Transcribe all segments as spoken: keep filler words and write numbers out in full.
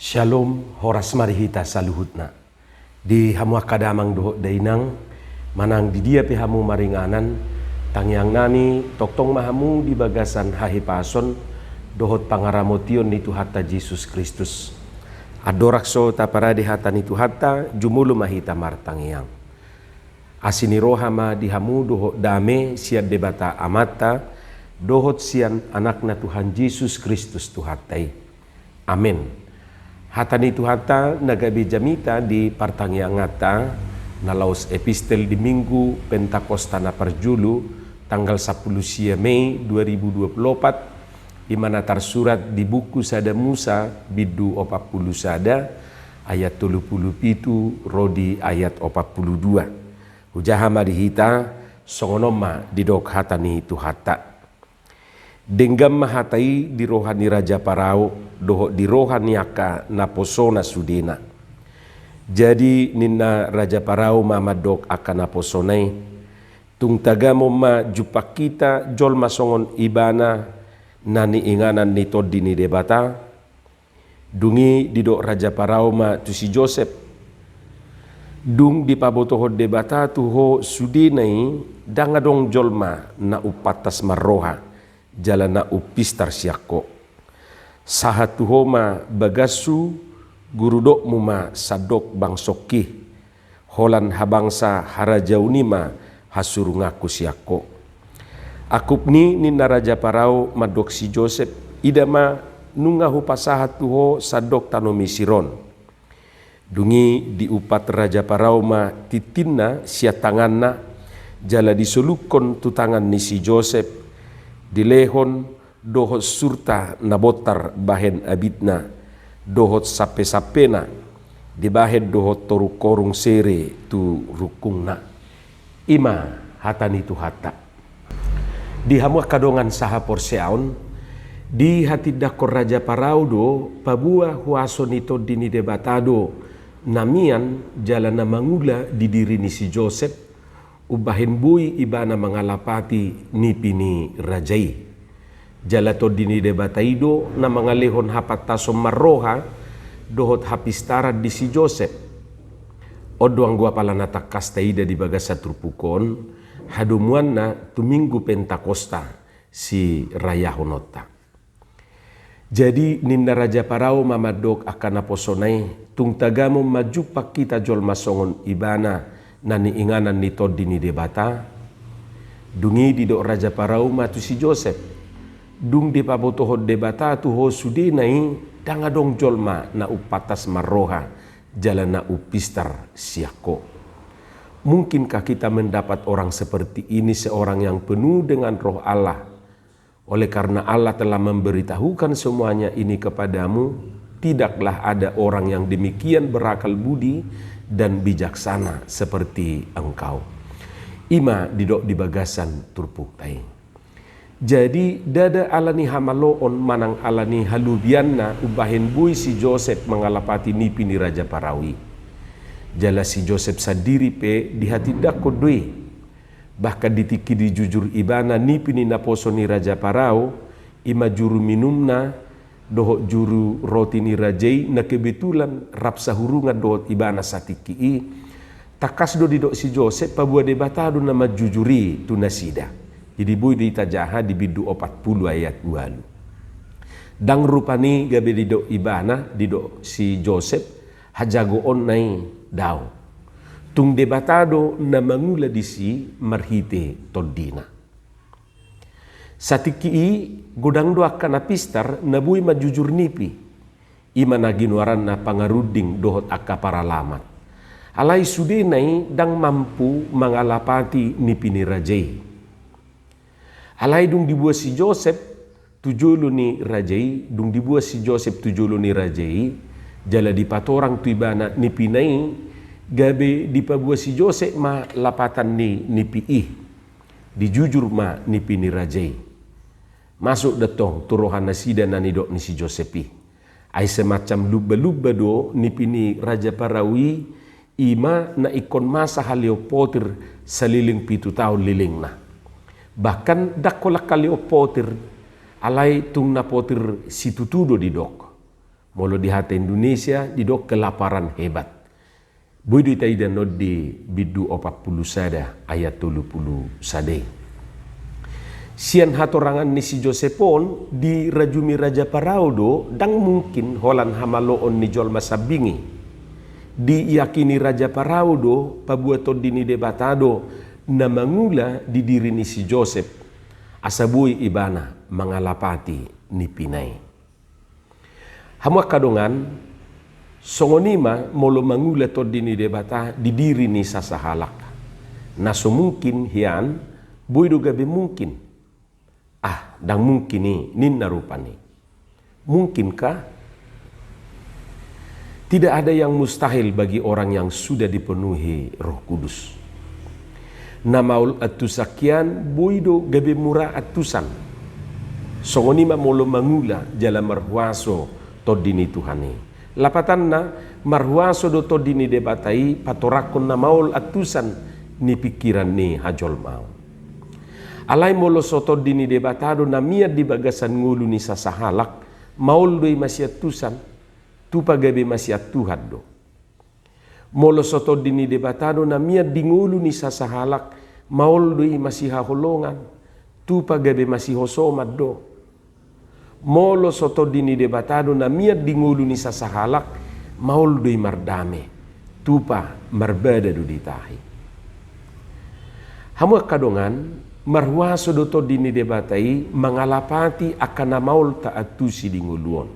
Syalom, horas ma di hita saluhutna. Di hamu angka damang dohot dainang, manang di dia pe hamu maringanan, tangiang nami tongtong ma hamu di bagasan hahipason dohot pangaramotion ni Tuhanta Jesus Kristus. Andorang so taparade hata ni Tuhanta, jumolo ma hita martangiang. Asi ni roha ma di hamu dohot dame sian Debata Amanta, dohot sian Anakna Tuhan Jesus Kristus Tuhanta i. Amen. Hata ni Tuhanta na gabe jamita di partangianganta, na laos epistel di Minggu Pentakosta na parjolo, tanggal sampulu sia Mei dua ribu dua pulu opat, i ma na tarsurat di buku Sada Musa, bindu opat pulu sada, ayat tolu pulu pitu ro di ayat opat pulu dua. Hujaha ma di hita, songon on ma didok hata ni Tuhanta. Denggan ma hata i di roha ni Raja Parao, dohot di roha ni angka naposona sudena. Jadi ninna Raja Parao ma mandok angka naposona i, tung tagamon ma jumpang hita jolma songon ibana na niinganan ni Tondi ni Debata. Dung i didok Raja Parao ma tu si Josep, dung dipabotohon Debata tu ho sudena i, ndang adong jolma na umpantas marroha, jala na umpistar sian ho. Sahat tu ho ma bagashu, gurudokmu ma sandok bangsongki. Holan habangsa harajaon i ma hasurunganku sian ho. Angkup ni ninna Raja Parao mandok si Josep, ida ma nunga hupasahat tu ho sandok tano Misir on. Dung i diumpat Raja Parao ma tintinna sian tanganna, jala disolukkon tu tangan ni si Josep, dilehon dohot surta na bontar bahen abitna, dohot sampesampena, dibahen dohot toru korung sere tu rungkungna. I ma hata ni Tuhanta. Di hamu angka dongan sahaporseaon, dihatindangkon Raja Parao do, paboa huaso ni Tondi ni Debata do na mian jala na mangula di diri ni si Josep, umbahen boi ibana mangalapati nipi ni raja i. Jala Tondi ni Debata i do na mangalehon hapantason marroha dohot hapistaran di si Josep. On do anggo apala na tangkas taida di bagasan turpuk on, hadomuanna tu Minggu Pentakosta sirayahononta. Jadi ninna Raja Parao ma mandok angka naposona i, tung tagamon ma jumpang hita jolma songon ibana na niinganan ni Tondi ni Debata. Dung i didok Raja Parao ma tu si Josep, dung dipabotohon Debata tu ho sudena i, ndang adong jolma na umpantas marroha, jala na umpistar sian ho. Mungkinkah kita mendapat orang seperti ini, seorang yang penuh dengan Roh Allah? Oleh karena Allah telah memberitahukan semuanya ini kepadamu, tidaklah ada orang yang demikian berakal budi dan bijaksana seperti engkau. I ma didok di bagasan turpukta i. Jadi, ndada ala ni hamaloon manang ala ni halobianna umbahen boi si Josep mangalapati nipi ni Raja Parao i. Jala si Josep sandiri pe dihatindangkon do i. Bahkan di tingki dijujur ibana nipi ni naposo ni Raja Parao, i ma juru minumna, dohot juru roti ni raja i na kebetulan rap sahurungan dohot ibana satingki i, tangkas do didok si Josep paboa Debata do na manjujur i tu nasida. Jadi boi do i tajaha di bindu opat pulu ayat ualu. Ndang rupani gabe didok ibana, didok si Josep, hajagoonna i, daong. Tung Debata do na mangula disi marhite tondina. Satingki i godang do angka na pistar na boi manjujur nipi, i ma na ginoaranna pangarunding dohot angka paralamat. Alai sudena i ndang mampu mangalapati nipi ni raja i. Alai dung diboan si Josep tu jolo ni raja i, dung diboan si Josep tu jolo ni raja i, jala dipatorang tu ibana nipina i, gabe dipaboa si Josep ma lapatan ni nipi i. Dijujur ma nipi ni raja i. Masuk do tong tu roha nasida na nidok ni si Josep i. Ai semacam lumba-lumba do nipi ni Raja Parao i, i ma na ingkon masa haleon potir saleleng pitu taon lelengna. Bahkan ndang holan haleon potir, alai tung na potir situtu do didok. Molo di hata Indonesia didok kelaparan hebat. Boi do taida on di bindu opat pulu sada ayat tolu pulu sada i. Sian hatorangan ni si Josep on, dirajumi Raja Parao do, ndang mungkin holan hamaloon ni jolma sambing i. Diyakini Raja Parao do, paboa Tondi ni Debata do na mangula di diri ni si Josep, asa boi ibana mangalapati nipina i. Hamu angka dongan, songon i ma molo mangula Tondi ni Debata di diri ni sasahalak. Na so mungkin hian, boi do gabe mungkin. Ah, ndang mungkin i, ninna rupani. Mungkinkah? Tidak ada yang mustahil bagi orang yang sudah dipenuhi Roh Kudus. Na maol antusan hian boi do gabe mura antusan. Songon i ma molo mangula jala marhuaso Tondi ni Tuhan i. Lapatanna, marhuaso do Tondi ni Debata i patorangkon na maol antusan ni pingkiran ni hajolmaon. Alai molo so Tondi ni Debata do na mian di bagasan ngolu ni sasahalak, maol do i masiantusan, tupa gabe masiantuhan do. Molo so Tondi ni Debata do na mian di ngolu ni sasahalak, maol do i masihaholongan, tupa gabe masihosoman do. Molo so Tondi ni Debata do na mian di ngolu ni sasahalak, maol do i mardame, tupa marbada do ditahi. Hamu angka dongan, marhuaso do Tondi ni Debata i mangalapati angka na maol taantusi di ngolu on.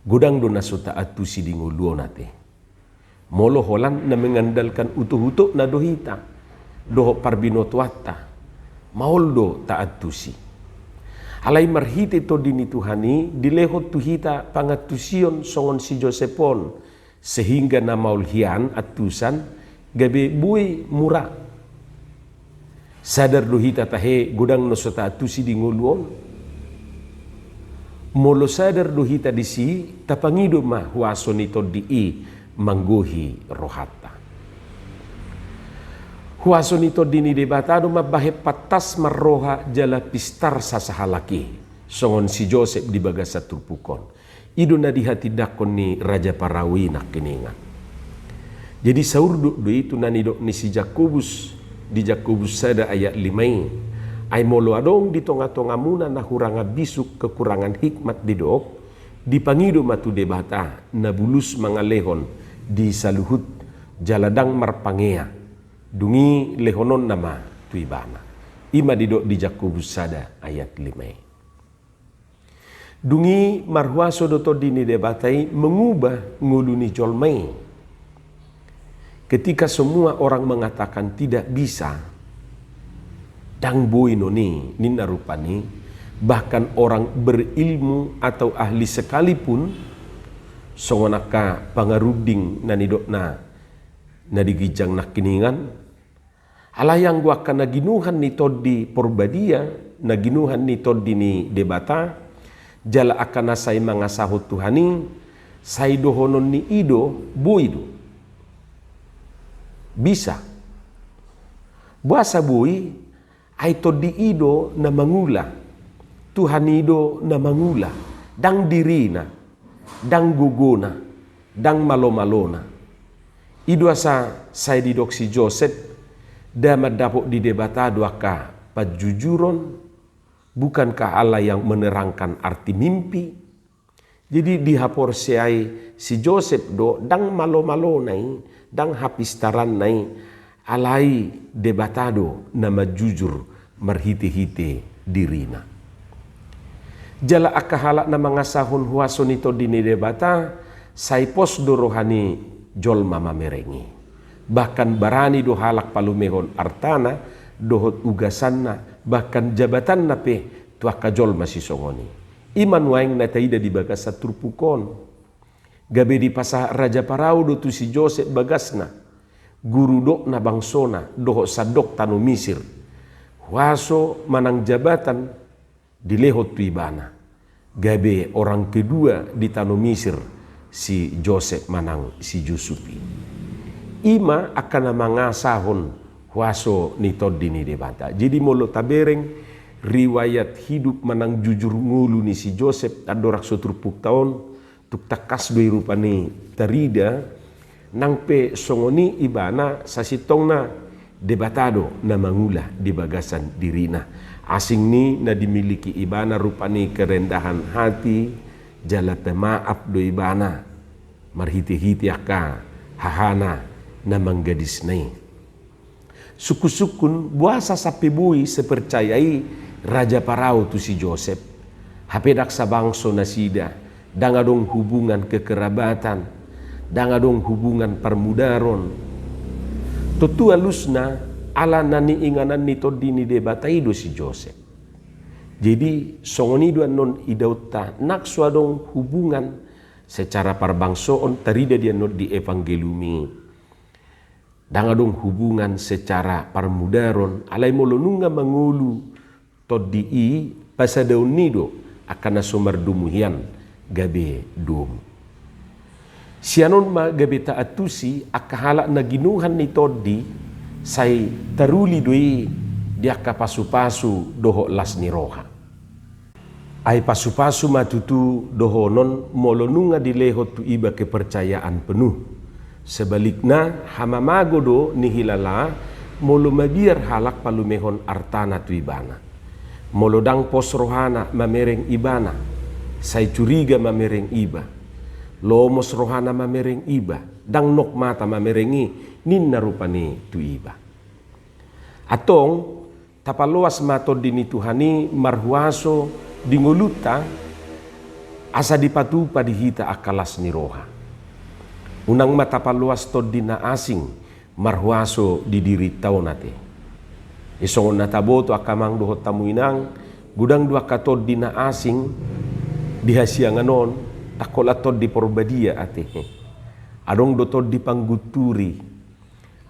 Godang do na so taantusi di ngolu on ate. Molo holan na mengandalkan utoh-utokna do hita dohot parbinotoanta, maol do taantusi. Alai marhite Tondi ni Tuhan i dilehon tu hita pangantusion songon si Josep on, sehingga na maol hian antusan gabe boi mura. Sadar do hita tahe godang na so taantusi di ngolu on. Molo sadar do hita disi, tapangido ma huaso ni Tondi i manggohi rohanta. Huaso ni Tondi ni Debata do mambahen pantas marroha jala pistar sasahalak i, songon si Josep di bagasan turpuk on. I do na dihatindangkon ni Raja Parao i nangkiningan. Jadi saurdot do i tu na nidok ni si Jakobus di Jakobus sada ayat lima i. Ai molo adong di tonga-tongamuna na hurangan bisuk, kekurangan hikmat didok, dipangido ma tu Debata na bulus mangalehon di saluhut jala ndang marpangea. Dung i lehononna ma tu ibana. I ma didok di Jakobus sada ayat lima i. Dung i marhuaso do Tondi ni Debata i mengubah ngolu ni jolma i. Ketika semua orang mengatakan tidak bisa, ndang boi non i, ninna rupani, bahkan orang berilmu atau ahli sekalipun, songon angka pangarunding na nidokna na di ginjang nangkiningan, alai anggo angka na ginuhan ni Tondi Porbadia, na ginuhan ni Tondi ni Debata, jala angka na sai mangasahon Tuhan i, sai dohonon ni i do, boi do. Bisa. Boasa boi, ai Tondi i do na mangula, Tuhan i do na mangula, ndang dirina, ndang gogona, ndang malomalona. I do asa sai didok si Josep, nda mandapot di Debata do angka panjujuron, bukankah Allah yang menerangkan arti mimpi? Jadi dihaporseai si Josep do, ndang malomalona i, ndang hapistaranna i, alai Debata do na manjujur marhitehite dirina. Jala angka halak na mangasahon huaso ni Tondi ni Debata, sai pos do roha ni jolma mamereng i. Bahkan barani do halak palumehon artana, dohot ugasanna, bahkan jabatanna pe tu angka jolma sisongon i. I ma nuaeng na taida di bagasan turpuk on. Gabe dipasahat Raja Parao do tu si Josep bagasna, guru dokna bangsona, dohot sandok tano Misir. Huaso manang jabatan dilehon tu ibana. Gabe orang kedua di tano Misir si Josep manang si Jusup i. I ma angka na mangasahon huaso ni Tondi ni Debata. Jadi molo tabereng riwayat hidup manang jujur ngolu ni si Josep andorang so turpukta on, Tangkas do i rupani tarida, nang pe songon i ibana sasintongna Debata do na mangula di bagasan dirina. Asing ni na dimiliki ibana rupani kerendahan hati, jala pemaaf do ibana marhite-hite angka hahana na manggadisna i. Sungkun-sungkun boasa sampe boi sepercaya i Raja Parao tu si Josep, hape ndang sabangso nasida, ndang adong hubungan kekerabatan, ndang adong hubungan parmudaron. Tontu alusna ala na niinganan ni Tondi ni Debata i do si Josep. Jadi songon i do annon idaonta, nang so adong hubungan secara parbangsoon tarida di annon di Evangelium i. Ndang adong hubungan secara parmudaron, alai molo nunga mangolu Tondi i, pasadaon ni do angka na so mardomu hian gabe domu. Sian on ma gabe taantusi angka halak na ginuhan ni Tondi, sai taruli do i di angka pasu-pasu dohot las ni roha. Ai pasu-pasu ma tutu dohonon molo nunga dilehon tu iba kepercayaan penuh. Sebalikna, hamamago do nihilala molo mabiar halak palumehon artana tu ibana. Molo ndang pos rohana mamereng ibana, sai curiga mamereng iba. Lomos rohana mamereng iba, ndang nok mata mamereng i, ninna rupani tu iba. Antong, tapaloas ma Tondi ni Tuhan i marhuaso di ngolunta, asa dipatupa di hita angka las ni roha. Unang ma tapaloas tondi na asing marhuaso di dirinta on ate. Isongon na taboto angka amang dohot hamu inang, godang do angka tondi na asing di hasiangan on, ndang holan Tondi Porbadia ate. Adong do tondi panggunturi,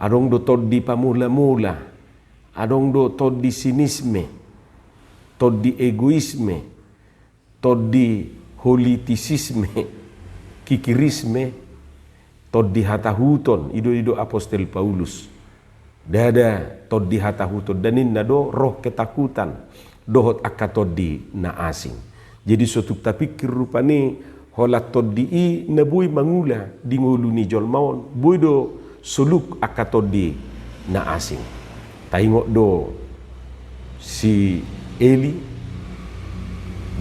adong do tondi pamola-mola, adong do tondi sinisme, tondi egoisme, tondi holitisisme, kikirisme, tondi hatahuton, i do, i do Apostel Paulus. Ndada tondi hatahuton, da ninna do roh ketakutan dohot angka tondi na asing. Jadi so tung tapingkir rupani holan tondi i na boi mangula di ngolu ni jolma on, boi do soluk angka tondi na asing. Taingot do si Eli,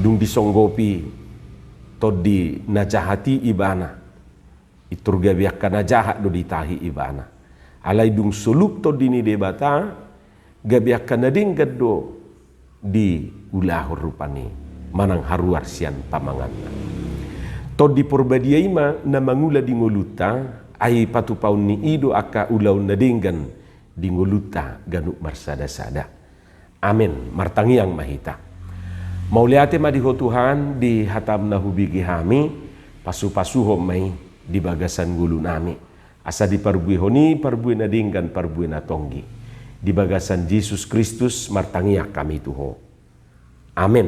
dung disonggopi tondi na jahat i ibana, pintor gabe angka na jahat do ditahi ibana. Alai dung soluk Tondi ni Debata, gabe angka na denggan do diulahon rupani manang haruar sian pamanganna. Tondi Porbadia i ma na mangula di ngolunta, ai patupaon ni i do angka ulaon na denggan di ngolunta ganup marsada-sada. Amen. Martangiang ma hita. Mauliate ma di Ho Tuhan, di hataM na hubege hami, pasu-pasuhon ma i di bagasan ngolunami. Asa diparbuehon i parbue na denggan, parbue na tonggi. Di bagasan Jesus Kristus martangiang hami tu Ho. Amen.